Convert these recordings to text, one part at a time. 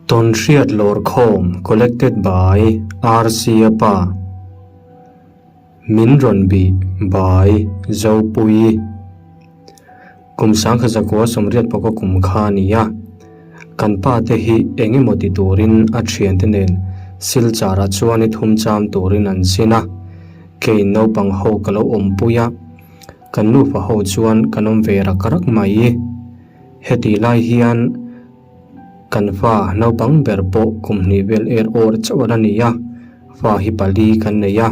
Tawnhriat Lawrkhawm Collected by RC Pa Min rawn bih by Zopuii Kum sangkhat zakua sawmriat pawka kum kha a ni a, kan pa te hi eng emaw ti turin a thiante nen Silchar ah chuan i thum cham turin an zin a, kei naupang ho ka lo awmpui a, kan nufa ho chuan kan awm ve rak rak mai. Hetih lai hian kan fa naupang ber pawh kum hnih vel er awr chauh a la ni a, fa hi pali kan nei a,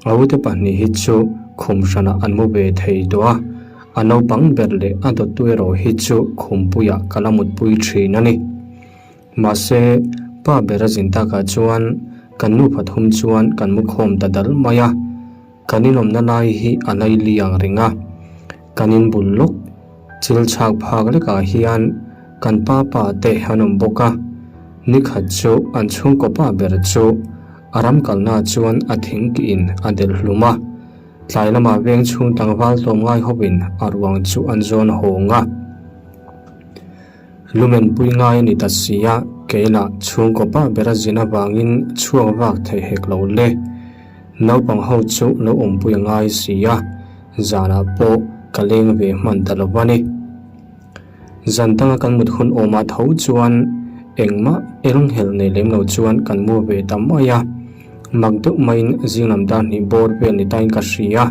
a ute pahnih hi chu khum hranah an mu ve thei tawh a, a naupang ber leh a dawttu erawh hi chu khumpuiah ka la mutpui thin a ni. Mahse, pa ber a zin takah chuan kan nu pathum chuan kan mu khawm ta dal mai a. Kan inawmna lai hi a laili ang reng a, kan inbul lawk chil chhak phak lekah hian kan pa pa te an awm bawk a, nikhat chu an chhungkaw pa ber chu a ram kalna chuan a thing kihin a delh hlum a, tlai lamah veng chhung tlangval tlawmngai hawin a ruang chu an zawn hawng a. Lumen pui ngai a ni ta si a, kei lah chhungkaw pa bera zin avangin chhuak vak thei hek lo le. Naupang ho chu lo awmpui a ngai si a, zanah pawh ka leng ve hman ta lo va ni. Zan danga kan mut hun awmah tho chuan engmah elnghelh nei lem lo chuan kan mu ve ta mai a, mak deuh maiin zinglam dar hnih bawr vel ni tain ka hria.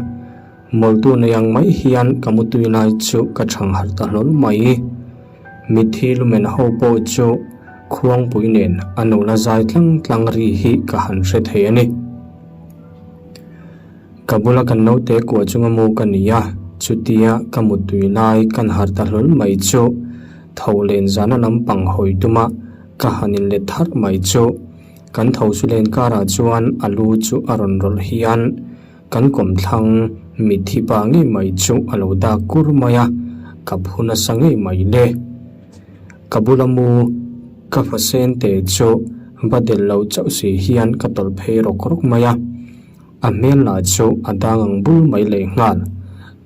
Mawltu nei ang mai hian ka mutui lai chu ka chhang harh ta hlawl mai. Mitthi lumen ho pawh chu khuangpui nen a nula zai tlang tlang ri hi ka han hre thei a ni. Ka bula kan naute kuah chunga mu ka ni a, chutia ka mutui lai kan harh ta hlawl mai chu tho len zana lampang hawi tuma ka han inlet tharh mai chu kan tho chu len karah chuan a lu chu a rawn rawlh hian Kan kawmthlang mitthi pa ngei mai chu a lo dak kur mai a, ka phu nasa ngei mai le. Ka bula mu ka fa sen te chu va del lo chauh si hian ka tawlh phei rawk rawk mai a, a hmel lah chu a dang ang bul mai leh nghal.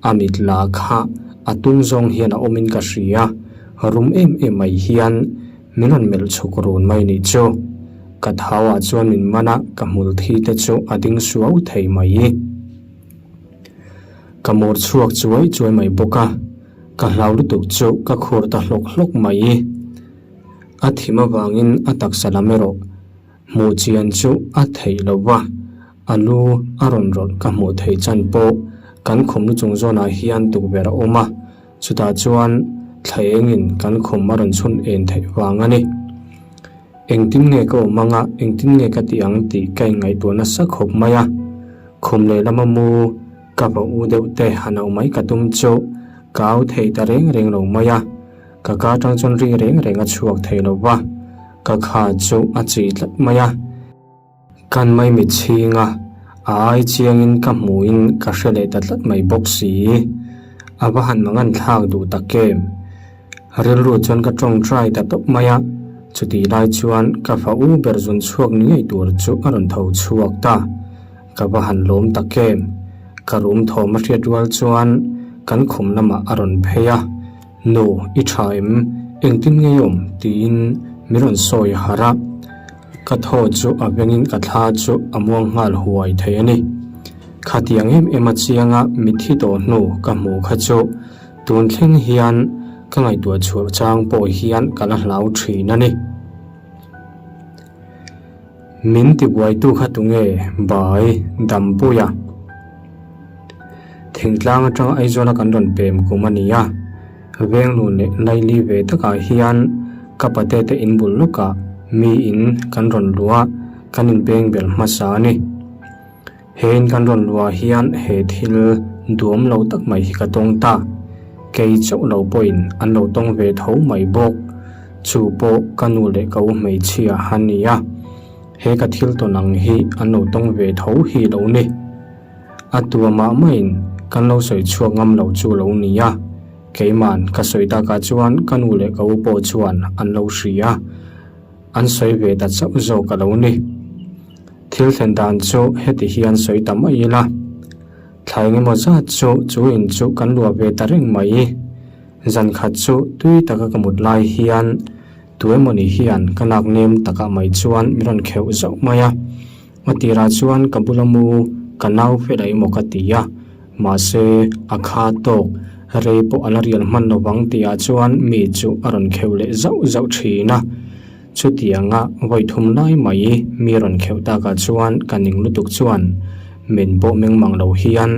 A mit lah kha a tung zawng hian a awmin ka hria, rum em em mai hian Min rawn melh chhuk run mai nih chu. Ka thau ah chuan min man a, ka hmul thi te chu a ding suau thei mai. Ka mur chhuak chuai chuai mai bawk a, ka hlau lutuk chu ka khur ta hlawk hlawk mai. A thim avangin a taksa lam erawh hmuh chian chu a theih lo va, a lu a rawn rawlh ka hmuh theih chan pawh kan khum lu chung zawnah hian tukverh a awm a, Chutah chuan thla engin kan khum a rawn chhun en theih vang a ni. Engtin nge ka awm anga, engtin nge ka tih ang tih ka inngaihtuah nasa khawp mai a. Khum lehlam a mu ka va u deuh te han auh mai ka tum chu ka au thei ta reng reng lo mai a. Ka ka atang chuan ri reng reng a chhuak thei lo va, ka kha chu a chi tlat mai a. Kan maimi chhing a, a ai chiangin ka hmuhin ka hre leh ta tlat mai bawk si. A va han mangan thlak duh tak em? Rilru chuan ka tawngtai ta tawp mai a, chutih lai chuan ka fa u ber zun chhuak ni ngei tur chu a rawn tho chhuak ta. Ka va han lawm tak em? Ka rum thawm a hriat rual chuan kan khum lamah a rawn phei a, Nu, i tha em? Engtin ngei awm? tiin min rawn sawi harh a. Ka thaw chu a vengin ka thla chu a muang nghal huai thei a ni. Khatiang em em a chianga mitthi tawh hnu ka hmuh kha chu tun thleng hian ka ngaihtuah chhuah chang pawh hian ka la hlau thin a ni. Min tibuaitu kha tunge Bai Dampuia? Thingtlang atanga Aizawla kan rawn pem kum a ni a, Venglun leh Laili ve takah hian ka pate te in bul lawkah mi in kan rawn luah kan inbeng bel hmasa a ni. He in kan rawn luah hian he thil duam lo tak mai hi ka tawng ta. Kei chauh lo pawhin an lo tawng ve tho mai bawk. Chu pawh ka nu leh ka u hmeichhia a ni a. He ka thil tawn ang hi an lo tawng ve tho hi lo ni. A tua mah maiin kan lo sawi chhuak ngam lo chu lo ni a, keiman ka sawi takah chuan ka nu leh ka u pawh chuan an lo hria a, an sawi ve ta chauh zawk a lo ni. Thil thlen dan chu heti hian sawi ta mai ila, thla eng emaw zat chu chu in chu kan luah ve ta reng mai. Zan khat chu tui taka ka mut lai hian. Tu emawni hian ka nak nem takah mai chuan min rawn kheuh zauh mai a. A tirah chuan ka bula mu ka nau fel a emaw ka ti a, mahse a kha tawk rei pawh a la rial hman lo vang tihah chuan mi chu a rawn kheuh leh zauh zauh thin a. Chutianga vawi thum lai mai mi rawn kheuh takah chuan ka ning lutuk chuan min pawh meng mang lo hian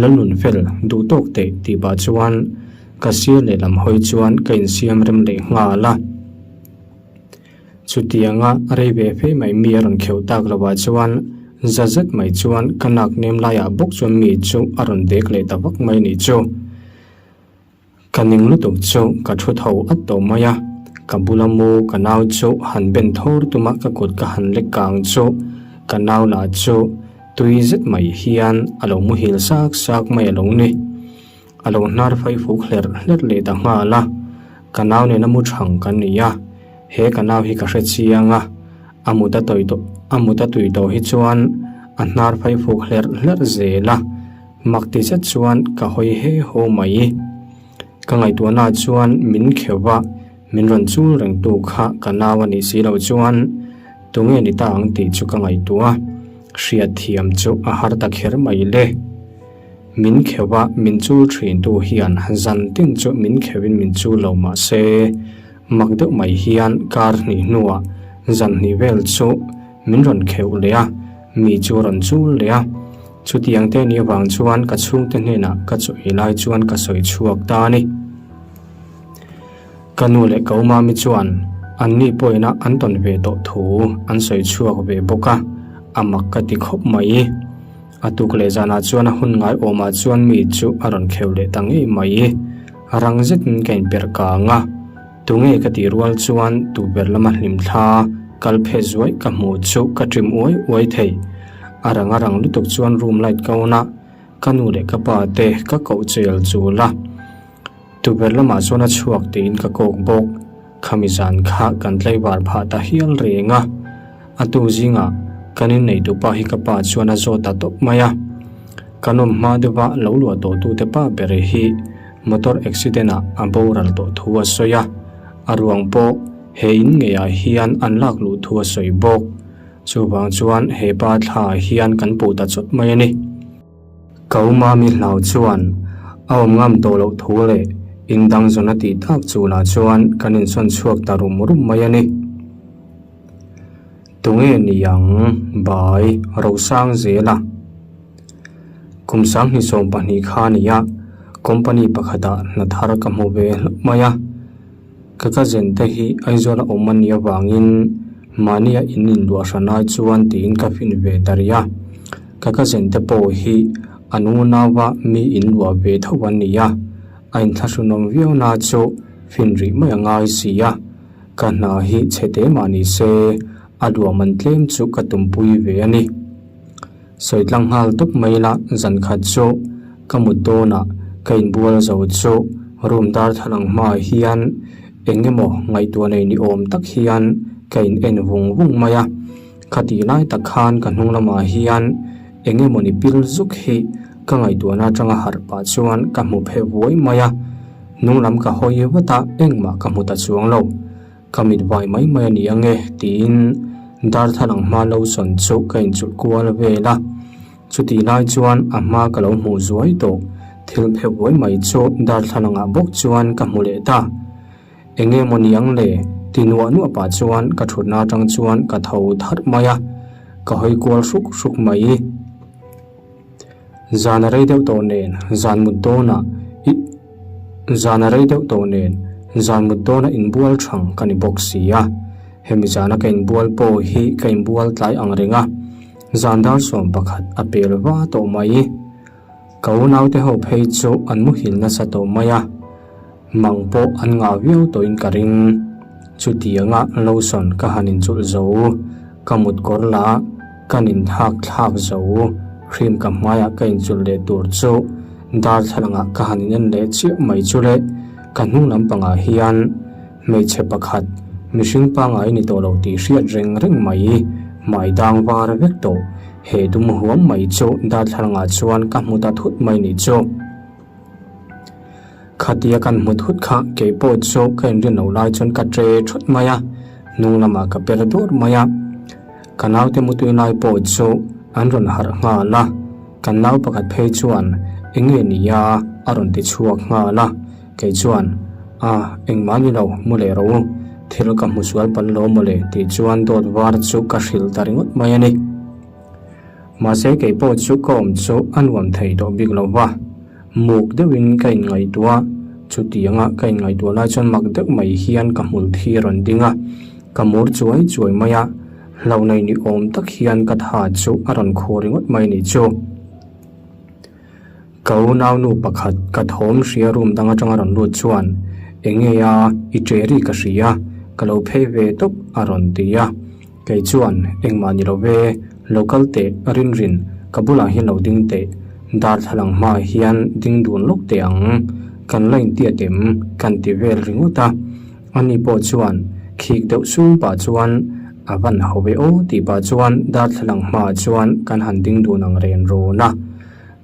Lalnun fel duh tawk teh tih pah chuan ka sir lehlam hawi chuan ka insiam rem leh nghal a. Chutianga rei ve fe mai mi a rawn kheuh tak lovah chuan za zet mai chuan ka nak nem laiah bawk chuan mi chu a rawn dek leh ta vak mai nih chu. Ka ning lutuk chu ka thu tho at tawh mai a, ka bula mu ka nau chu han ben thawr tuma ka kut ka han lek kang chu ka nau lah chu tui zet mai hian a lo muhil sak sak mai a lo ni. A lo hnar fai fuk hlerh hlerh leh ta nghal a, ka nau nena mu thang kan ni a, he ka nau hi ka hre chiang a, a mut a tawi tawh a mut a tui tawh hi chuan a hnar fai fuk hlerh hlerh zel a, mak ti zet chuan ka hawi he haw mai. Ka ngaihtuahna chuan min kheuh va, min rawn chul reng tu kha ka nau a nih si loh chuan tunge ni ta ang tih chu ka ngaihtuah a, hriatthiam chu a har ta kher mai le. Min kheuh a, min chul thin tu hian zan tin chu min kheuhin min chul lo mah se, mak deuh mai hian kar hnih hnuah zan hnih vel chu min rawn kheuh leh a, mi chu rawn chul leh a. Chutiang te nih avang chuan ka chhungte hnenah ka chaw ei lai chuan ka sawi chhuak ta a ni. Ka nu leh ka umami chuan anni pawhina an tawn ve tawh thu an sawi chhuak ve bawk a, a mak ka ti khawp mai. A tuk leh zanah chuan a hun ngai awmah chuan mi chu a rawn kheuh leh ta ngei mai. Rang zetin ka inperh kang a, tunge ka tih rual chuan tukverh lama hlimthla kal phe zuaih ka hmuh chu ka ṭim uai uai thei. A rang a rang lutuk chuan room light ka on a, ka nu leh ka pa te ka koh chel chul a. Tukverh lamah chuan a chhuak tiin ka kawk bawk. Khami zan kha kan tlaivar phah ta hial reng a, a tu zingah kan inneihtu pa hi ka pa chuan a zawt ta tawp mai a. Kan awm hma deuha lo luah tawhtute pa ber hi motor accident ah a boral tawh thu a sawi a, a ruang pawh he in ngeiah hian an lak luh thu a sawi bawk. Chuvang chuan he pa thla ah hian kan puh ta chawt mai a ni. Ka umami hlau chuan a awm ngam tawh loh thu leh in dang zawn a tih tak chu lah chuan kan insawn chhuak ta rum rum mai a ni. Tunge ni ang bai Rosang zela kum 2020 kha a ni a, company pakhatah hna thar ka hmu ve hlauh mai a. Ka cousin te hi Aizawl a awm a nih avangin mahnia in inluah hran ai chuan tiin ka fin ve ta rih a. Ka cousin te pawh hi an unauva mi inluah ve tho an ni a, a inthlahrunawm viau na chu fin rih mai a ngai si a. Ka hna hi chhe te mah ni se a luah man tlem chu ka tumpui ve a ni. Sawi tlang nghal tawp mai la, zan khat chu ka mut dawnah ka inbual zo chu room darthlalang hmaah hian eng emaw ngaihtuah nei ni awm tak hian ka in en vung vung mai a. Khatih lai tak khan ka hnung lamah hian eng emaw ni pil zuk hi ka ngaihtuahna atanga harh pah chuan ka hmu phe vuai mai a. Hnung lam ka hawi vat a, engmah ka hmu ta chuang lo. Ka mit vai mai mai a ni ang e tiin darthlalang hma lo sawn chu ka inchulh kual vel a. Chutih lai chuan a hma ka lo hmuh zuai tawh thil phe buai mai chu darthlalangah bawk chuan ka hmu leh ta. Eng emaw ni ang le ti nuah nuah pah chuan ka thutna atang chuan ka tho tharh mai a, ka hawi kual hruk hruk mai. Zan a rei deuh tawh nen zan mut dawnah i zan a rei deuh tawh nen zan mut dawnah inbual thang ka ni bawk si a. Hemi zana ka inbual pawh hi ka inbual tlai ang reng a, zan dar 11 a pel va tawh mai. Ka unaute ho phei chu an muhil nasa tawh mai a, mang pawh an ngah viau tawhin ka ring. Chutianga lotion ka han inchulh zo, ka mut kawr la ka ninthak thlak zo, cream ka hmaiah ka inchulh leh tur chu darthlalangah ka han inen leh chiah mai chu le, ka hnung lampangah hian hmeichhe pakhat mihring pangngai ni tawh lo tih hriat reng reng mai, hmai dang var vek tawh, he dum huam mai chu darthlalangah chuan ka hmu ta thut mai ni chu. Khatia kan hmu thut kha kei pawh chu ka inrin loh lai chuan ka ṭe thut mai a, hnung lamah ka per dur mai a. Ka naute mutui lai pawh chu an rawn harh nghal a, kan nau pakhat phei chuan eng nge ni a a rawn ti chhuak nghal a, kei chuan a engmah ni lo mu leh rawh u, thil ka hmu sual palh lo mawle tih chuan dawt var chu ka hrilh ta ringawt mai a ni. Mahse kei pawh chu ka awm chu a nuam thei tawh bik lo va, muk deuhin ka inngaihtuah a, chutianga ka inngaihtuah lai chuan mak deuh mai hian ka hmul thi a rawn ding a, ka mur chuai chuai mai a, hlauhnai ni awm tak hian ka tha chu a rawn khur ringawt mai ni chu. Ka unaunu pakhat ka thawm hria room dang atanga rawn lut chuan eng nge a i ṭe ri ka hria ka lo phei ve tawp a rawn ti a, kei chuan engmah ni lo ve lo kal teh rin rin ka bulah hian lo ding teh darthlalang hmaah hian ding dun lawk teh ang kan la intiat em kan ti vel ringawt a, ani pawh chuan khik deuh sung pah chuan a van ho ve aw tih pah chuan darthlalang hmaah chuan kan han ding dun ang ren rawn a.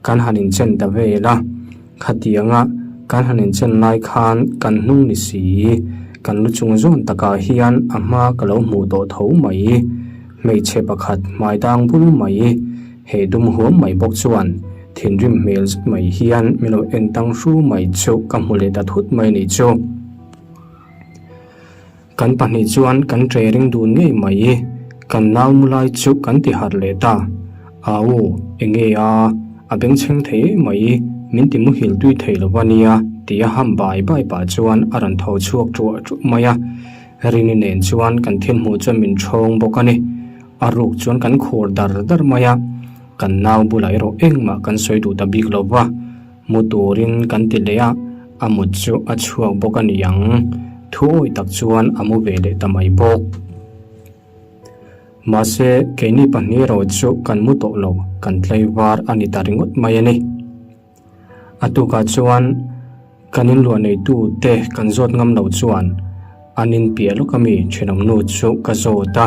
Kan han inchen ta vel a, khatianga kan han inchen lai khan kan hnung ni si, kan lu chung zawn takah hian a hma ka lo hmuh tawh tho mai. Hmeichhe pakhat hmai dang bul mai, he dum huam mai bawk chuan thinrim hmel zet mai hian min lo en tang hru mai chu ka hmu leh ta thut mai ni chu. Kan pahnih chuan kan ṭe ring dun ngei mai. Kan nau mu lai chu kan ti harh leh ta. Au, eng nge a? A bengchheng thei em mai, min ti muhil tui thei lo va nia, ti a ham bai bai pah chuan a rawn tho chhuak ṭuah ṭuah mai a. Rini nen chuan kan thil hmuh chuan min ṭhawng bawk a ni. A ruk chuan kan khur dar dar mai a. Kan nau bulah erawh engmah kan sawi duh ta bik lo va. Mu turin kan ti leh a, a mut chu a chhuak bawk a ni ang. Thu awih tak chuan a mu ve leh ta mai bawk. Mahse, keini pahnih erawh chu kan mu tawh lo, kan tlaivar a ni ta ringawt mai a ni. A tukah chuan kan inluah neitute kan zawt ngam lo chuan an inpiah lawk a mi thenawmnu chu ka zawt a.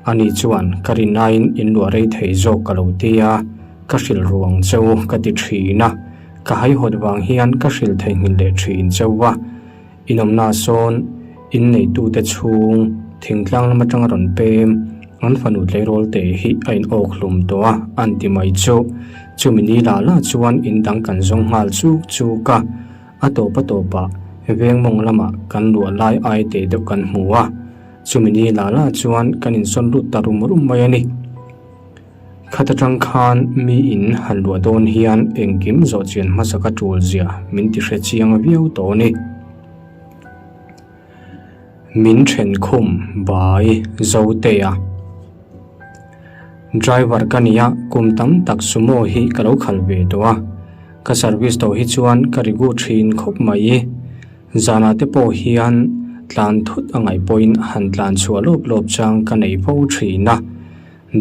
Ani chuan ka rinaiin inluah rei thei zawk ka lo ti a. Ka hrilh ruang cheu ka ti thin a, ka haihawt vang hian ka hrilh theihnghilh leh thin cheu a. Inawmna sawn inneitute chhung thingtlang lam atanga rawn pem an fanu tleirawl te hi a in awk hlum tawh a an ti mai chu. Chumi ni lah lah chuan in dang kan zawng nghal chuk chuk a, a tawp a tawpah veng mawng lamah kan luah lai ai te deuh kan hmu a, chumi ni lah lah chuan kan insawn lut ta rum rum mai a ni. Khat atang khan mi in han luah dawn hian engkim zawh chian hmasa ka tul zia min ti hre chiang viau tawh a ni. Min then khum bai Zotea. Driver ka nia kum tam tak sumo hi ka lo khal ve tawh a, ka service tawh hi chuan ka rigu thin khawp mai. Zanah te pawh hian tlan thut a ngaih pawhin han tlan chhuah lawp lawp chang ka nei fo thin a.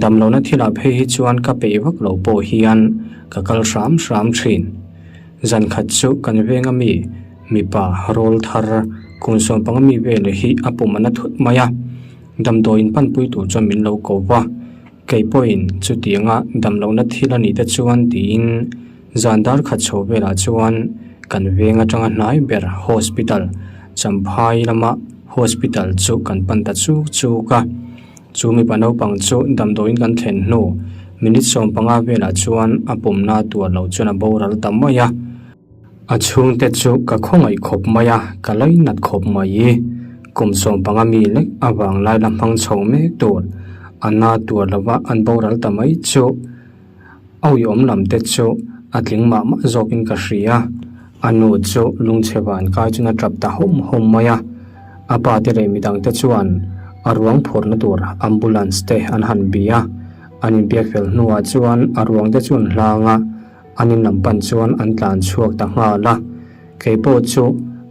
Damlohna thilah phei hi chuan ka peih vak loh pawh hian ka kal hram hram thin. Zan khat chu kan venga mi mipa rawl thar kum sawmpanga mi vel hi a pum a na thut mai a, damdawiin panpui tur chuan min lo ko va, kei pawhin chutianga damlohna thil a nih te chuan tiin zan dar khat chho velah chuan kan veng atanga hnai ber hospital Champhai lama hospital chu kan pan ta chuk chuk a. Chu mipa naupang chu damdawiin kan thlen hnu minute 15 velah chuan a pumna tuar loh chuan a boral ta mai a. A chhungte chu ka khawngaih khawp mai a, ka lainat khawp mai. Kum 15 mi lek avang lai la hmang chho mek tur a na tuar lova an boral ta mai chu a uiawm lam te chu a tling mah mah zawkin ka hria. A nu chu lungchhe van kai chuan a tap ta hawm hawm mai a. A pa te leh midang te chuan a ruang phurna tur ambulance te an han bi a, an inbiak fel hnuah chuan a ruang te chu an hlang a, an in lam pan chuan an tlan chhuak ta nghal a. Kei pawh chu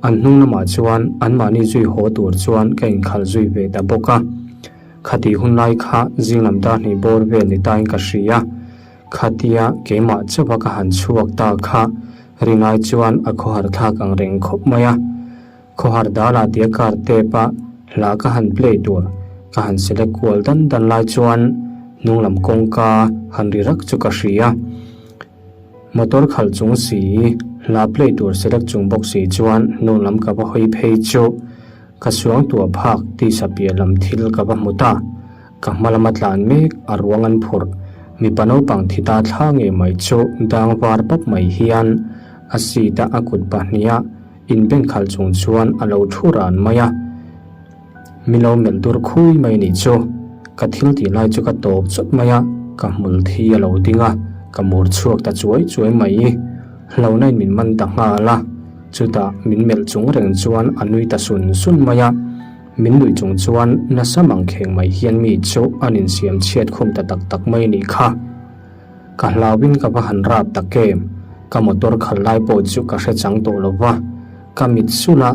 an hnung lamah chuan anmahni zui haw tur chuan ka inkhalh zui ve ta bawk a. Khatih hun lai kha zing lam dar hnih bawr vel ni tain ka hria. Khatia keimah chauha ka han chhuak ta kha rinai chuan a khawhar thlak ang reng khawp mai a. Khawhar dalah tia car tape a hla ka han play tur ka han select kual dan dan lai chuan hnung lam kawngka han ri rak chu ka hria. Motor khalh chung si, hla play tur select chung bawk si chuan hnung lam ka va hawi phei chu ka suang tuah phak tisa piah lam thil ka va hmu ta. Ka hma lama tlan mek a ruang an phurh. Mipa naupang thi ta thla ngei mai chu dang var pap mai hian a seat a a kut pahniha inbeng khalh chung chuan a lo thu ran mai a. Mi lo melh dur khui mai nih chu. Ka thil tih lai chu ka tawp chawt mai a, ka hmul thi a lo ding a, ka mur chhuak ta chuai chuai mai. Hlauhna in min man ta nghal a, chutah min melh chung reng chuan a nui ta sun sun mai a. Min nuih chung chuan nasa mangkheng mai hian mi chu an insiam chhiat khum ta tak tak mai nih kha. Ka hlauhin ka va han rap tak em, ka motor khalh lai pawh chu ka hre chang tawh lo va. Ka mit sulh a,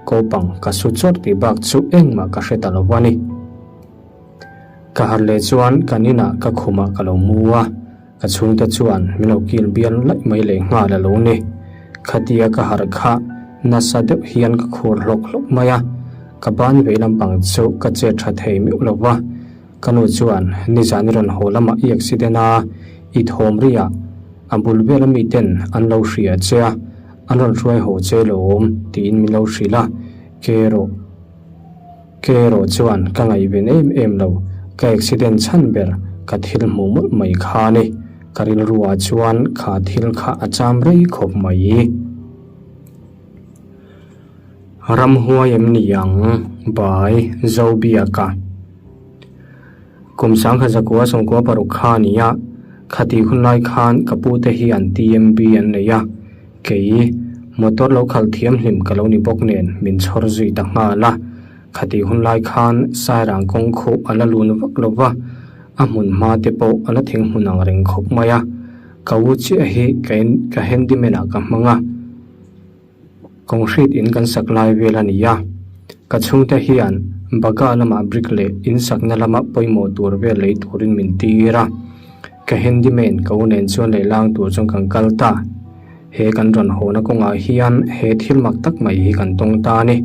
kopang ka su chawrh tih bak chu engmah ka hre ta lo a ni. Ka harh leh chuan kan inah ka khumah ka lo mu a, ka chhungte chuan min lo kil bial laih mai leh nghal a lo ni. Khatia ka harh kha nasa deuh hian ka khur hlawk hlawk mai a, ka ban vei lampang chu ka chet tha thei meuh lo va. Ka nu chuan nizan i rawn haw lamah i accident a, i thawm riah a bul vela miten an lo hria che a, An rawn hruai haw che lawm tiin min lo hrilh a, ke erawh ke erawh chuan ka ngaihven em em lo, ka accident chhan ber ka thil hmuh mawlh mai kha a ni, ka rilru ah chuan kha thil kha a cham rei khawp mai. Ramhuai em ni ang bai Zobiaka. Kum sangha zakua sawmkua paruk kha a ni a, khati hun lai khan ka pu te hian TMB an nei a, kei motor lo khalh thiam hlim ka lo ni bawk nen min chhawr zui ta nghal a, khati hun lai khan Sairang kawng khuh a la lun vak lo va, a hmun hma te pawh a la thing hmun ang reng khawp mai a, ka u chiah hi ka handyman ah ka hmang a. Concrete in kan sak lai vel a ni a, ka chhungte hian Baga lamah brick leh in sakna lama pawimawh tur vel lei turin min tir a, ka handyman ka u nen chuan lehlang tur chuan kan kal ta. He kan rawn hawna kawngah hian he thil mak tak mai hi kan tawng ta a ni.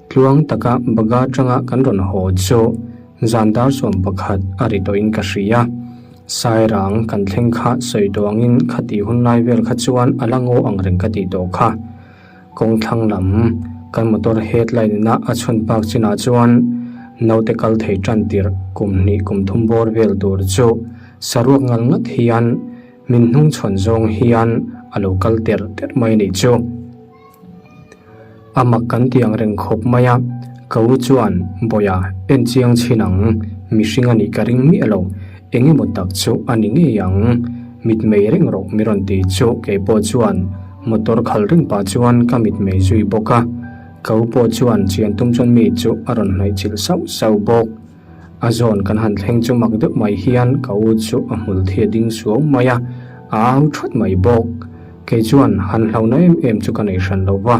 Tluang taka Baga atanga kan rawn haw chu zan dar 11 a ri tawhin ka hria. Sairang kan thleng kha sawi tawh angin khatih hun lai vel kha chuan a la ngaw ang reng ka tih tawh kha. Kawng thlang lam kan motor headlight ina a chhun pak chinah chuan naute kal thei tan tirh kum hnih kum thum bawr vel tur chu saruak ngal ngat hian min hnung chhawn zawng hian a lo kal terh terh mai a nih chu. A mak kan tih ang reng khawp mai a, ka u chuan Bawia en chiang chhin ang, mihring a nih ka ring miah lo, eng emaw tak chu a ni ngei ang, mitmei reng rawh mi rawn ti chu kei pawh chuan motor khalh reng pah chuan ka mitmei zui bawk a, ka u pawh chuan chian tum chuan mi chu a rawn hnaih chilh sauh sauh bawk. A zawn kan han thleng chu mak deuh mai hian ka u chu a hmul thi a ding suau mai a, a au thawt mai bawk. Kei chuan han hlauhna em em chu ka nei hran lo va,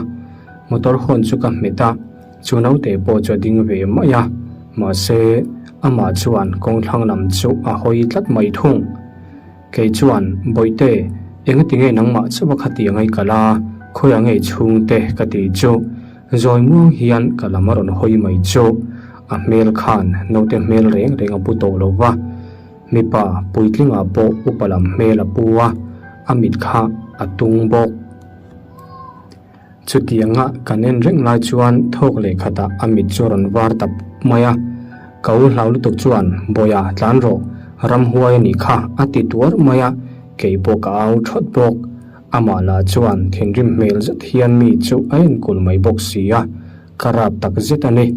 motor hawn chu ka hmet a, chu naute pawh chu a ding ve mai a, mahse amah chuan kawngthlang lam chu a hawi tlat mai thung. Kei chuan, Bawihte, engati nge nangmah chauh a khati angai kal a, khawiah nge chhungte ka ti chu. Zawi muang hian ka lam a rawn hawi mai chu. A hmel khan naute hmel reng reng a pu tawh lo va, mipa puitlingah pawh upa lam hmel a pu a, a mit kha a tung bawk. Chutianga kan en reng lai chuan thawk leh khatah a mit chu a rawn var ta mai a, ka u hlau lutuk chuan Bawia tlan rawh, ramhuai a nih kha a ti tuar mai a, kei pawh ka au thawt bawk. Amah lah chuan thinrim hmel zet hian mi chu a enkul mai bawk si a, ka rap tak zet a ni.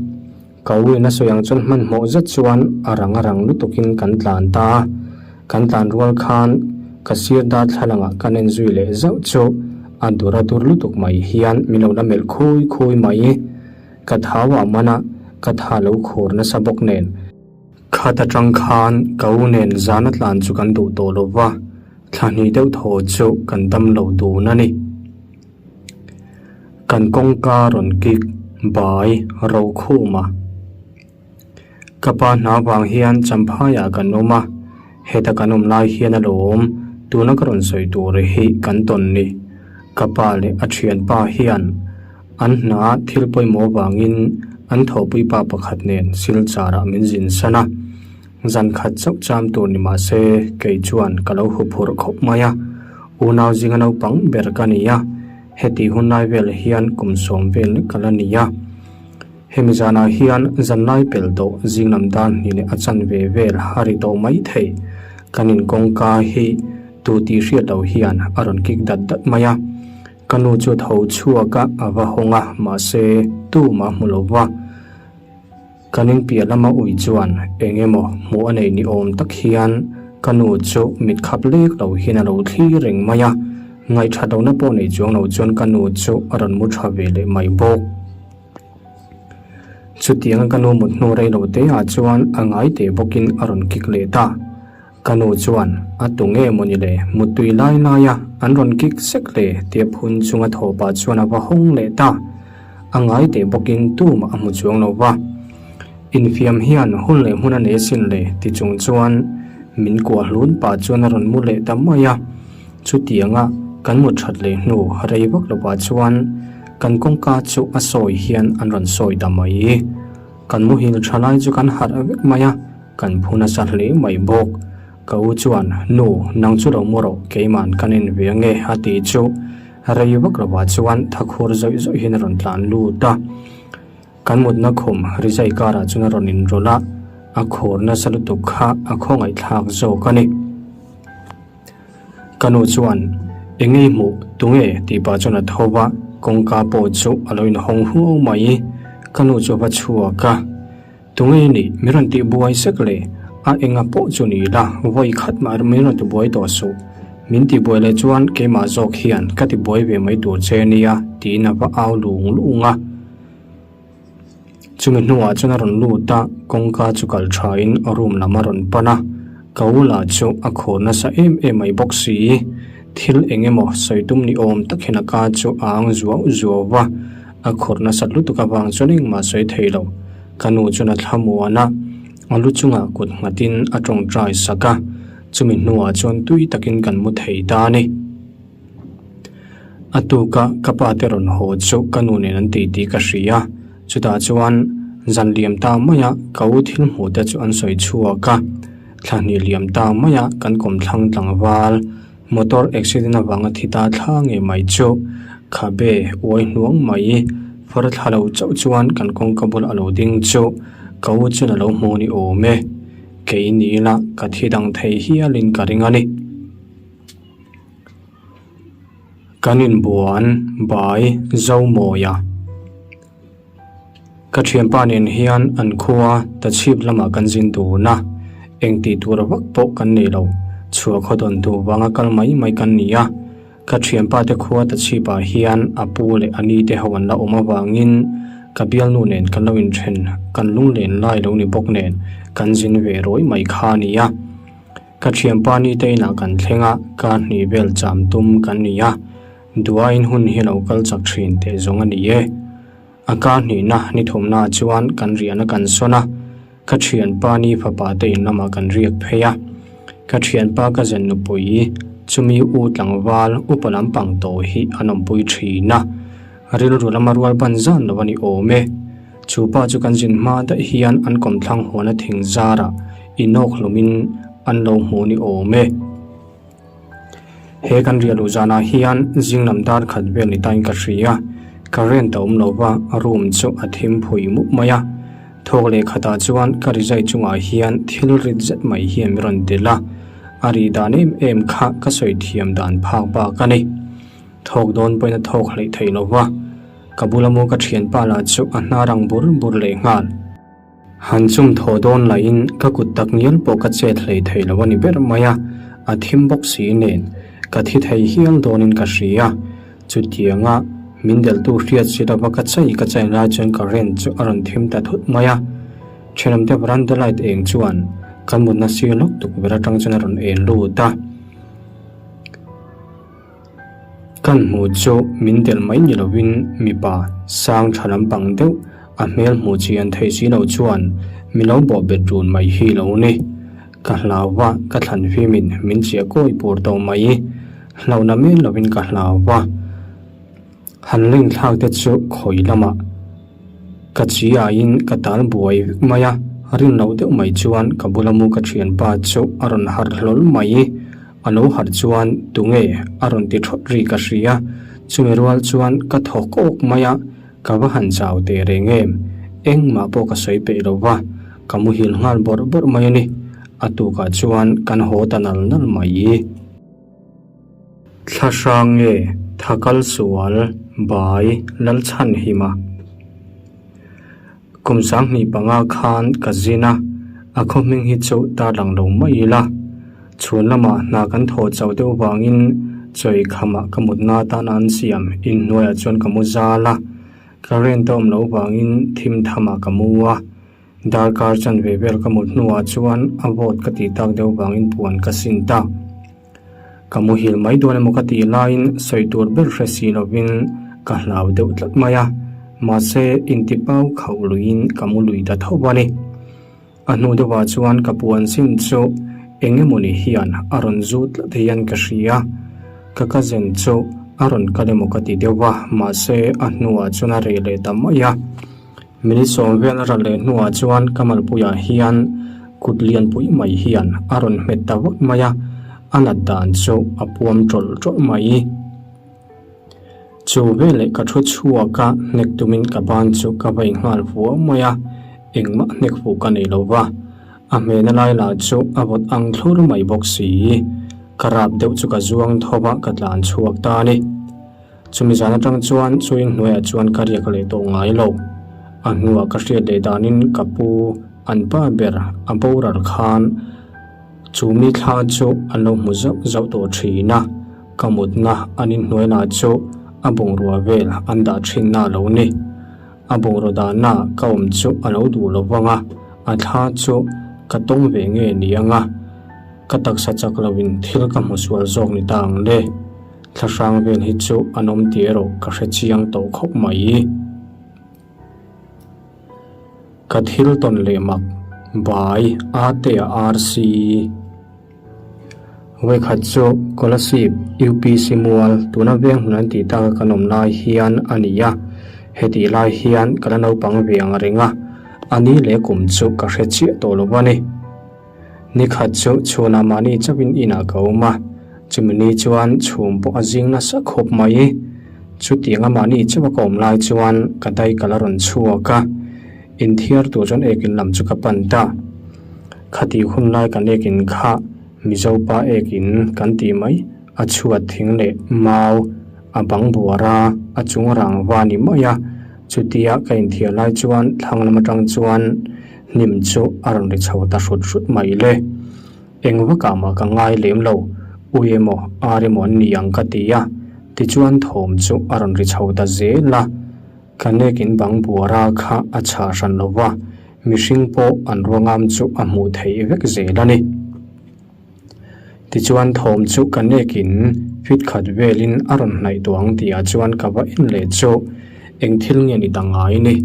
Ka u in a sawi ang chuan hmanhmawh zet chuan a rang a rang lutukin kan tlan ta a, kan tlan rual khan ka sir darthlalangah kan en zui leh zauh chu a dur a dur lutuk mai hian min lo la melh khui khui mai. Ka thau ah man a, ka tha lo khur nasa bawk nen. Khat atang khan ka u nen zan a tlan chu kan duh tawh lo va, thla hnih deuh thaw chu kan dam lo dun a ni. Kan kawngka rawn kik bai ro khum a. Ka pa hna vang hian Champhaiah kan awm a, heta kan awm lai hian a lo awm, tuna ka rawn sawi tur hi kan tawn ni. Ka pa leh a thianpa hian an hna thil pawimawh vangin an thawhpui pa pakhat nen Silchar-ah min zin san a. Zan khat chauh cham tur ni mah se kei chuan ka lo huphurh khawp mai a. Unau zinga naupang ber ka ni a, heti hun lai vel hian kum sawm vel lek ka la ni a. Hemi zanah hian zanlai pel tawh zing lam dan hnih leh a chanve vel a ri tawh mai thei. Kan in kawngka hi tu tih hriat loh hian a rawn kik dat dat mai a. Ka nu chu tho chhuak a, a va hawng a, mahse tumah hmu lo va. Kan in piah lama ui chuan eng emaw hmuh a nei ni awm tak hian ka nu chu mit khap lek lo hian a lo thlir reng mai a, ngaihthat lohna pawh nei chuang lo chuan ka nu chu a rawn mu tha ve leh mai bawk. Chutianga ka nu mut hnu rei lo te ah chuan a ngai teh bawkin a rawn kik leh ta. Ka nu chuan a tu nge maw ni le muttui lai lai a an rawn kik sek le tia phun chunga thaw pah chuan a va hawng leh ta. A ngai teh bawkin tumah a hmu chuang lo va. Infiam hian hun leh hmun a nei asin le ti chung chuan min kuah hlun pah chuan a rawn mu leh ta mai a. Chutianga kan mut that leh hnu rei vak lovah chuan kan kawngka chu a sawi hian an rawn sawi ta mai. Kan muhil tha lai chu kan harh vek mai a, kan phu nasa hle mai bawk. Ka u chuan, Nu, nang chu lo mu rawh, keiman kan en ve ange a ti chu rei vak lovah chuan thakhur zawih zawih hian a rawn tlan lut a. Kan mutna khum rizai karah chuan a rawn inrawlh a, a khur nasa lutuk kha a khawngaihthlak zawk a ni. Ka nu chuan, Eng ei hmuh, tunge? tih pah chuan a tho va, kawngka pawh chu a lo inhawng huau mai. Ka nu chu a va chhuak a, Tunge i nih? Min rawn tih buai sek le? A enga pawh chu ni la, vawi khat mah min rawn ti buai tawh suh. Min ti buai leh chuan keimah zawk hian ka ti buai ve mai tur che nia, tiin a va au lung lung a. Chumi hnuah chuan a rawn lut a, kawngka chu kal thain room lam a rawn pan a, ka u lah chu a khur nasa em em mai bawk si. Thil eng emaw sawi tum ni awm tak hian a ka chu a ang zuau zuau va, a khur nasat lutuk avang chuan engmah sawi thei lo. Ka nu chuan a thlamuan a, a lu chungah kut nghatin a tawngtai sak a, chumi hnuah chuan tui takin kan mu thei ta a ni. A tuka ka pa te rawn haw chu ka nu nen an tih tih ka hria. Chutah chuan zan liam ta maia ka u thil hmuh te chu an sawi chhuak a. Thla hnih liam ta maia kan kawmthlang tlangval motor accident avanga thi ta thla ngei mai chu khabe uai hnuang mai far thla lo chauh chuan kan kawngka bula a lo ding chu ka u chuan a lo hmu ni awm e. Kei ni ila ka thi dang thei hialin ka ring a ni. Kan inbuan bai Zomawia. Ka thianpa nen hian an khua Tachhip lamah kan zin dun a, eng tih tur vak pawh kan nei lo. Chhuah khaw dawn duh vanga kal mai mai kan ni a. Ka thianpa te khua Tachhipah hian a pu leh a ni te ho an la awm avangin ka bialnu nen kan lo inthen kan lunglen lai lo ni bawk nen kan zin ve rawi mai kha a ni a. Ka thianpa ni te inah kan thleng a, kar hnih vel cham tum kan ni a, duaiin hun hi lo kal chak thin teh zawng a ni e. A kar hnihna ni thumnaah chuan kan riahna kan sawn a, ka thianpa ni fapa te in lamah kan riak phei a. Ka thianpa ka zen nupui chumi u tlangval upa lampang tawh hi an awmpui thin a, rilru lama rual ban zan lo a ni awm e. Chu pa chu kan zin hma daih hian an kawmthlang huana thing zarah inawk hlumin an lo hmu ni awm e. He kan riah luh zanah hian zing lam dar khat vel ni tain ka hria. Current a awm lo va, room chu a thim phui mup mai a. Thawk leh khatah chuan ka rizai chungah hian thil rit zet mai hian min rawn delh a, a rih dan em em kha ka sawi thiam dan phak bak a ni. Thawk dawn pawhin a thawk hleih theih lo va, ka bula mu ka thianpa lah chu a hnar ang bur bur leh nghal. Han chum thaw dawn lahin ka kut tak ngial pawh ka chet hlei thei lo a ni ber mai a, a thim bawk si nen ka thi thei hial dawnin ka hria. Chutianga min delhtu hriat si lova ka chai ka chai lai chuan current chu a rawn thim ta thut mai a. Thenawmte veranda light eng chuan kan mutna sir lawk tukverh atang chuan a rawn en lut a. Kan hmuh chu min delh mai ni lovin mipa sang tha lampang deuh a hmel hmuh chian theih si lo chuan mi lo bawh bet run mai hi lo ni. Ka hlau va, ka thlan fimin min chiah kawi pur tawh mai. Hlauhna men lovin ka hlau va. Han leng thlak te chu khawi lamah ka chi aiin ka tal buai vek mai a, rin loh deuh mai chuan ka bula mu ka thianpa chu a rawn harh hlawl mai. A lo harh chuan tunge a rawn ti thawt ri ka hria, chumi rual chuan ka thaw kawk mai a, ka va han chau teh reng em, engmah pawh ka sawi peih lo va, ka muhil nghal bawrh bawrh mai a ni, a tukah chuan kan haw ta nal nal mai. Thla hrang nge tha kal sual bai Lalchhanhima. Kum 2005 khan ka zin a, a khaw hming hi chu tarlang lo mai ila. Chhun lamah hna kan thawh chauh deuh vangin chawi khamah ka mutna atana an siam inhnuaiah chuan ka mu zal a, current a awm loh vangin thim thamah ka mu a. Darkar chanve vel ka mut hnuah chuan a vawt ka tih tak deuh vangin puan ka sin ta. Ka muhil mai dawn emaw ka tih laiin sawi tur ber hre si lovin ka hlau deuh tlat mai a, mahse intipau khauh luiin ka mu lui ta tho a ni. A hnu deuhah chuan ka puan sin chu eng emawni hian a rawn zu tlat hian ka hria. Ka cousin chu a rawn kal emaw ka ti deuh a, mahse a hnuah chuan a reh leh ta mai a. Minute sawm vel a rat leh hnuah chuan ka malpuiah hian kut lianpui mai hian a rawn hmet ta vak mai a, a nat dan chu a puam tawlh tawlh mai. Chu veleh ka thu chhuak a, hnek tumin ka ban chu ka vai nghal vuau mai a, engmah hnek fuh ka nei lo va, a hmehna lai lah chu a vawt ang thlur mai bawk si. Ka rap deuh chu ka zuang tho va, ka tlan chhuak ta a ni. Chumi zan atang chuan chu inhnuaiah chuan ka riak leh tawh ngai lo. A hnuah ka hriat leh danin ka pu an pa ber a boral khan chu mi thla chu an lo hmu zauh zauh tawh thin a, ka mutna an inhnuai lah chu a bungrua vel an dah thinna a lo ni. A bungraw dahna ka awm chu a lo duh lo vang a, a thla chu ka tawng ve nge ni ang a, ka taksa chak loin thil ka hmu sual zawk ni ta ang le. Thlahrang vel hi chu an awm tih erawh ka hre chiang tawh khawp mai. Ka thil tawn leh mak bai Atea RC. Vawikhat chu Kolasib UPC mual tuna veng hmun an tih taka kan awm lai hian a ni a, hetih lai hian ka la naupang ve ang reng a, a ni leh kum chu ka hre chiah tawh lo a ni. Nikhat chu chhunah mahni chauhin inah ka awm a, chumi ni chuan chhum pawh a zing nasa khawp mai. Chutianga mahni chauha ka awm lai chuan ka dai ka la rawn chhuak a, inthiar tur chuan ekin lam chu ka pan ta. Khatih hun lai kan ekin kha Mizopa ekin kan tih mai, a chhuat thing leh mau a bang buar a, a chung rangva ni mai a. Chutia ka inthiar lai chuan thlang lam atang chuan Hnim chu a rawn ri chho ta hrut hrut mai le. Eng vakah mah ka ngai lem lo, ui emaw ar emaw an ni ang ka ti a, tichuan thawm chu a rawn ri chho ta zel a. Ka nekin bang buara kha a chhah hran lo va, mihring pawh an ruangam chu a hmuh theih vek zel a ni. Tichuan thawm chu ka nekin fit khat velin a rawn hnaih tawh ang tihah chuan ka va en leh chu eng thil nge ni ta ngai ni.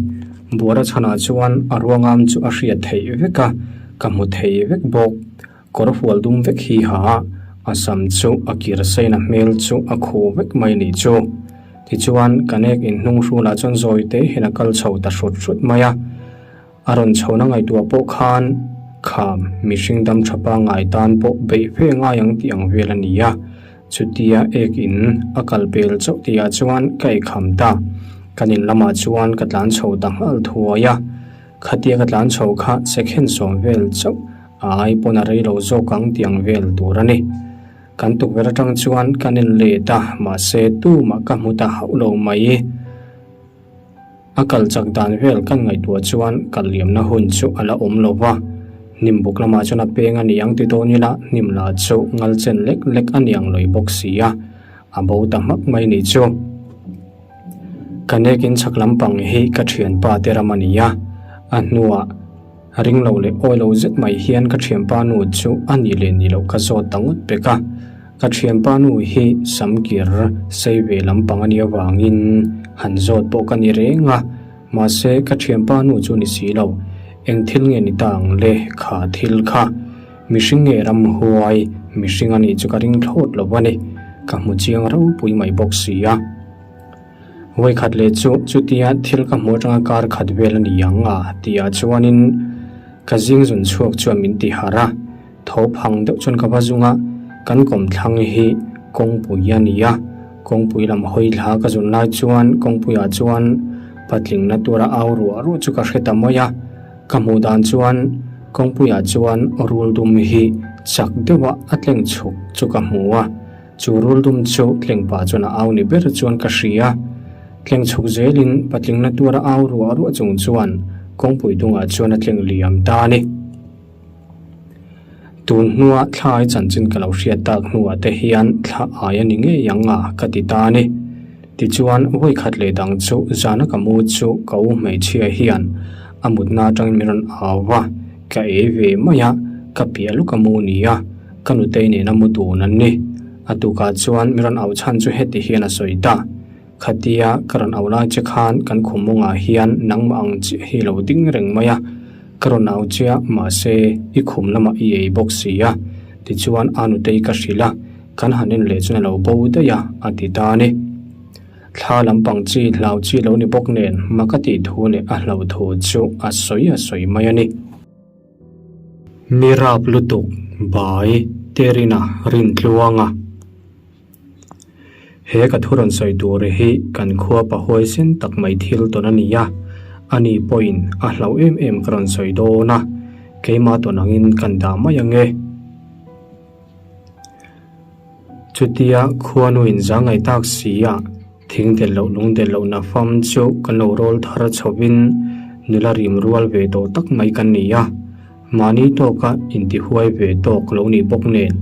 Buara chhanah chuan a ruangam chu a hriat theih vek a, ka hmu thei vek bawk. Kawr hual dum vek hi ha a, a sam chu a kir sain a hmel chu a khuh vek mai nih chu. Tichuan ka nek inhnung hrulah chuan zawi te hian a kal chho ta hrut hrut mai a. A rawn chhona ngaihtuah pawh khan kham mihring dam tha pangngai tan pawh beih ve ngai ang tih ang vel a ni a, chutia ek in a kal pel chauh tihah chuan ka eikham ta. Kan in lamah chuan ka tlan chho ta nghal thuai a, khatia ka tlan chho kha second sawm vel chauh a ai pawn a rei lo zawk ang tih ang vel tur a ni. Kan tukverh atang chuan kan en let a, mahse tumah ka hmu ta hauh lo mai. A kal chak dan vel kan ngaihtuah chuan kal liamna hun chu a la awm lo va, hnim buk lamah chuan a peng a ni ang ti dawn ila hnim lah chu ngal chen lek lek a ni ang lawih bawk si a, a bo ta hmak mai ni chu. Ka nekin chhak lampang hi ka thianpa te ram a ni a, a hnuah ring lo leh awi lo zet mai hian ka thianpa nu chu a nih leh nih loh ka zawt ta ngawt pek a. Ka thianpa nu hi samkir sei ve lampang a nih avangin han zawt pawh ka ni reng a, mahse ka thianpa nu chu ni si lo. Eng thil nge ni ta ang le kha thil kha? Mihring nge ramhuai? Mihring a nih chu ka ring thlawt lo a ni. Ka hmu chiang ropui mai bawk si a. Vawikhat leh chu chutia thil ka hmuh atanga kar khat vel a ni ang a tihah chuanin ka zing zun chhuak chuan min ti harh a. Tho phang deuh chuan ka va zung a, Kan kawmthlang hi kawngpui a ni a, kawngpui lam hawi thla ka zun lai chuan kawngpuiah chuan patling na tura au ruah ruah chu ka hre ta mai a. Ka hmuh dan chuan kawngpuiah chuan rul dum hi chak deuha a tleng chhuk chu ka hmu a, chu rul dum chu tleng pah chuan a au ni ber chuan ka hria. Tleng chhuk zelin patling na tura au ruah ruah chung chuan kawngpui dungah chuan a tleng liam ta a ni. Tun hnua thla ai chanchin ka lo hriat tak hnuah te hian thla ai a ni ngei ang a ka ti ta a ni. Tichuan vawikhat leh dang chu zana ka mu chu ka u hmeichhia hian a mutna atangin min rawn au va, ka ei ve mai a, ka piah lawk a mu nia, ka nutei nena mu dun an ni. A tukah chuan min rawn au chhan chu heti hian a sawi ta. Khatia ka rawn au lai che khan kan khum mawngah hian nangmah ang chiah hi lo ding reng mai a, ka rawn au che a, mahse i khum lamah i ei bawk si a, tichuan a nutei ka hrilh a, kan han en leh chuan a lo bo daih a, a ti ta a ni. Thla lampang chi hlau chi lo ni bawk nen mak a tih thu leh a hlo thu chu a sawi a sawi mai a ni. Mi rap lutuk bai Terina Rintluanga. He ka thu rawn sawi tur hi kan khua pahuaisen tak mai thil tawn a ni a, ani pawhin a hlauh em em ka rawn sawi dawn a, keimah tawn angin kan dah mai ang e. Chutia khuanuin zangai tak si a, thing del loh lung del loh na fam chu kan lo rawl thar chhovin nula rim rual ve tawh tak mai kan ni a. Mahni tawka intihuai ve tawk lo nih bawk nen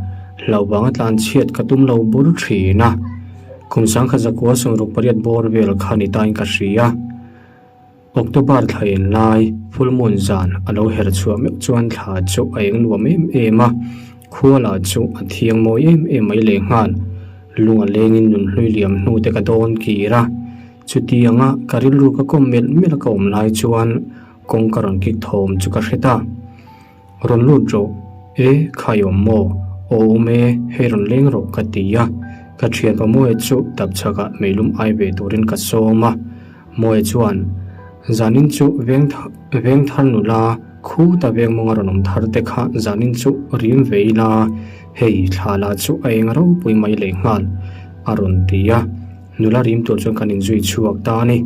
hlauh vanga tlan chhiat ka tum lo bur thin a. Kum sangkhat zakua sawmruk pariat bawr vel kha ni tain ka hria. October thla en lai full moon zan a lo her chhuah meuh chuan thla chu a eng nuam em em a, khua lah chu a thiang mawi em em mai lehnghal. Lung a lengin nunhlui liam hnu te ka dawn kir a, chutianga ka rilru ka kawm melh melh a ka awm lai chuan Kawng ka rawn kik thawm chu ka hre ta. Rawn lut rawh, e khai awm maw? Aw awm e, hei rawn leng rawh ka ti a. Ka thianpa Mawia chu tap chhakah meilum ai ve turin ka sawm a. Mawia chuan, Zanin chu veng veng thar nula, khuta veng mawnga rawn awm thar te kha zanin chu rim ve ila, hei thla lah chu a eng ropui mai lehnghal, a rawn ti a. Nula rim tur chuan kan inzui chhuak ta a ni.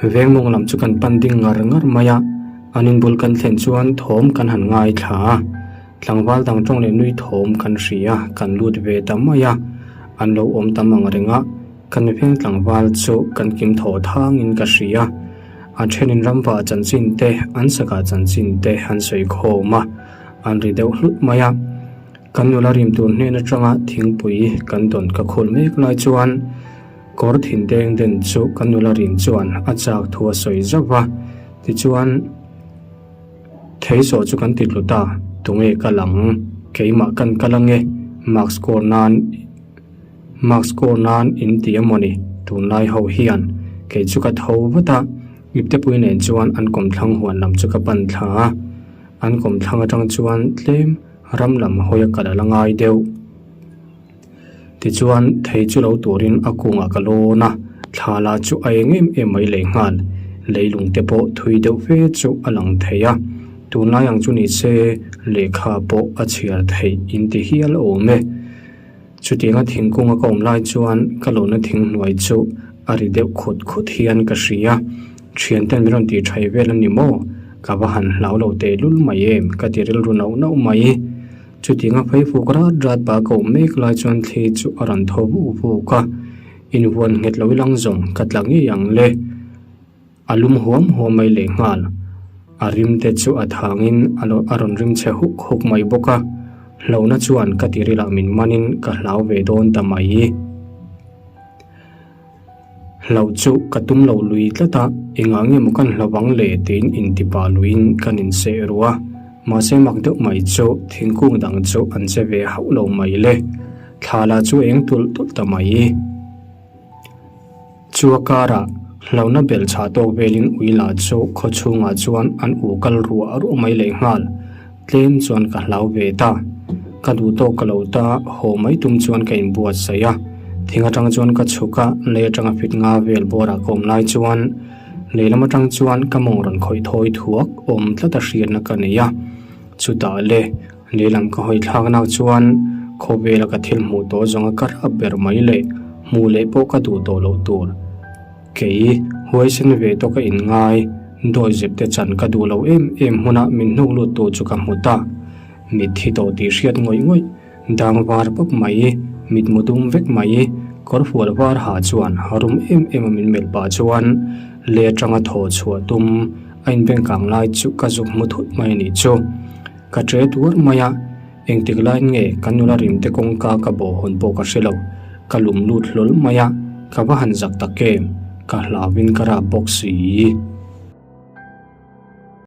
Veng mawng lam chu kan pan ding ngar ngar mai a, an inbul kan thlen chuan thawm kan han ngaithla a, tlangval dang tawng leh nui thawm kan hria, kan lut ve ta mai a, an lo awm tam ang reng a, kan veng tlangval chu kan kim thaw thangin ka hria, a thenin ramva chanchin te, an saka chanchin te an sawi khawm a, an ri deuh hlut mai a. Kan nula rim tur hnen atanga thingpui kan dawn ka khul mek lai chuan kawr thin deng den chu kan nula rim chuan a chak thu a sawi zauh va, tichuan theisawh chu kan ti tlu ta, tunge kal ang, keimah kan kal ange, mark score nan mark score nan in ti emawni tunlai ho hian kei chu ka tho vat a, iptepui nen chuan an kawmthlang huan lam chu ka pan thla a, an kawmthlang atang chuan tlem. Ram lam hawi a kal a la ngai deuh. Tichuan, thei chu lo turin a kungah ka lawn a, thla lah chu a eng em em mai lehnghal. Leilung te pawh thui deuh fe chu a lang thei a, tunlai ang chu ni se lehkha pawh a chhiar theih in ti hial awm e. Chutianga thingkung a ka awm lai chuan ka lawhna thing hnuai chu a ri deuh khut khut hian ka hria. Thianten min rawn tih thaih vel a ni maw? Ka va han hlau lo tehlul mai em? Ka ti rilru nauh nauh mai. Chutianga pheifuk rat rat pah ka awm mek lai chuan thli chu a rawn thaw vuk vuk a, invuan nghet lo ilang zawng ka tla ngei ang le. A lum huam huam mai lehnghal. A rim te chu a thangin a lo a rawn rim chhe huk huk mai bawk a, hlauhna chuan ka tirilah min manin ka hlau ve dawn ta mai. Hlauh chu ka tum lo lui tlat a, engah nge maw kan hlau ang le tiin intipah luiin kan inseh ru a, mahse mak deuh mai chu thingkung dang chu an che ve hauh lo mai le. Thla lah chu eng tulh tulh ta mai. Chu a karah hlauhna bel chhah tawk velin ui lah chu khaw chhungah chuan an u kal ruah ruah mai lehnghal. Tlem chuan ka hlau ve ta. Ka duh tawk ka lo ta, haw mai tum chuan ka inbuatsaih a. Thing atang chuan ka chhuk a, lei atanga fit nga vel bawrah ka awm lai chuan lei lam atang chuan ka mawng rawn khawih thawi thuak awm tlat a hriatna ka nei a. Chutah le. Lehlam ka hawi thlak nak chuan khawvela ka thil hmuh tawh zawnga ka rap ber mai leh hmuh leh pawh ka duh tawh loh tur. Kei, huaisen ve tawh ka inngai, dawi zep te chan ka duh lo em em hmuna min hnuk lut tu chu ka hmu ta. Mitthi tawh tih hriat ngawih ngawih, dang var pawp mai, mitmu dum vek mai, kawr fual var ha chuan rum em em a min melh pah chuan le atanga thaw chhuah tum a inbengkang lai chu ka zuk hmu thut mai a nih chu. Ka tre tuar mai a, engtik laiin nge ka nula rimte kawngka ka bawh hawn pawh ka hre lo, ka lum lut hlawl mai a, ka va han zak tak em, ka hlauin ka rap bawk si.